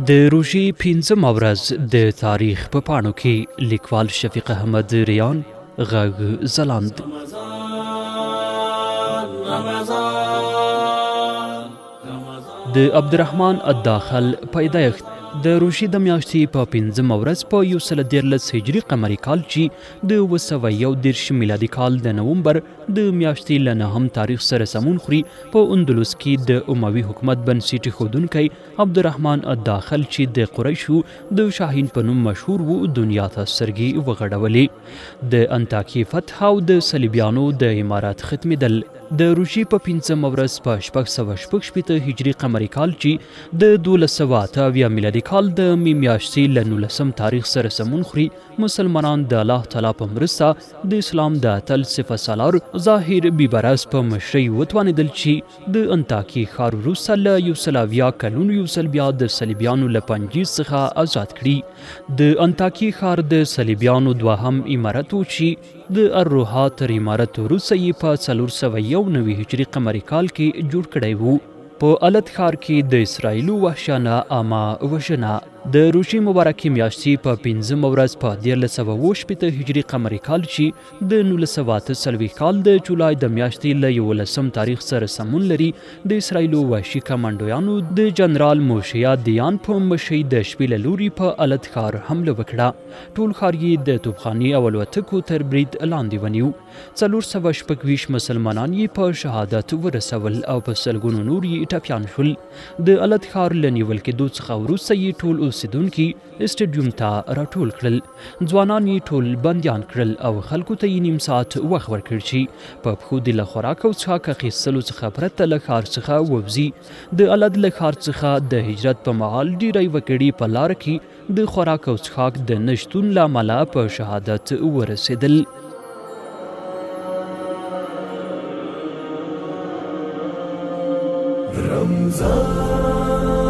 د روژې پنځمه ورځ د تاریخ په پاڼو کې، لیکوال شفیق احمد ریان، غږ ځلاند. د عبدالرحمن الداخل پیدایښت. د روژې د میاشتې په پنځمه ورځ په 113 هجري قمري کال چې د 731 میلادي کال د نومبر د میاشتې له نهم تاریخ سره سمون خوري، په اندلس کې د اموي حکومت بنسټ ایښودونکی عبدالرحمن الداخل چې د قریشو د شاهین په نوم مشهور و، دنیا ته سترګې وغړولې. د انطاکیې فتح او د صلیبیانو د امارت ختمېدل. د روژې په پنځمه ورځ په 666 هجري قمري کال چې د 1278 میلادي کال د می میاشتې له نولسم تاریخ سره سمون خوري، مسلمانان د الله تعالی په مرسته د اسلام د اتل صفه سالار ظاهر بیبرس په مشرۍ وتوانېدل چې د انطاکیې ښار وروسته له 170 کلونو یو ځل بیا د صلیبیانو له پنجې څخه ازاد کړي. د انطاکیې ښار د صلیبیانو دوهم امارت و چې د الروحا تر امارت وروسته یې په 491 هجري قمري کال کې جوړ کړی و. په الد ښار کې د اسراییلو وحشیانه عامه وژنه. د روژې مبارکې میاشتې په پنځمه ورځ په 1367 هجري قمري کال چې د 1948 کال د جولای د میاشتې له 11 تاریخ سره سمون لري، د اسراییلو وحشي کمانډویانو د جنرال موشیا دیان په مشرۍ د شپې له لوري په الد ښار حمله وکړه. ټول ښار یې د توپخانې او الوتکو تر برید لاندې ونیو. 426 مسلمانان یې په شهادت ورسول او په سلګونو نور یې ټپیان شول. د الد ښار له نیول کېدو څخه وروسته یې ټول اوسېدونکي سټډیوم ته راټول کړل، ځوانان یې ټول بندیان کړل او خلکو ته یې نیم ساعت وخت ورکړ چې په پښو دې له خوراک او څښاک اخیستلو څخه پرته له ښار څخه ووځي. د الد له ښار څخه د هجرت په مهال ډیری وګړي په لاره کې د خوراک او څښاک د نه شتون له امله په شهادت ورسېدل. رمضان.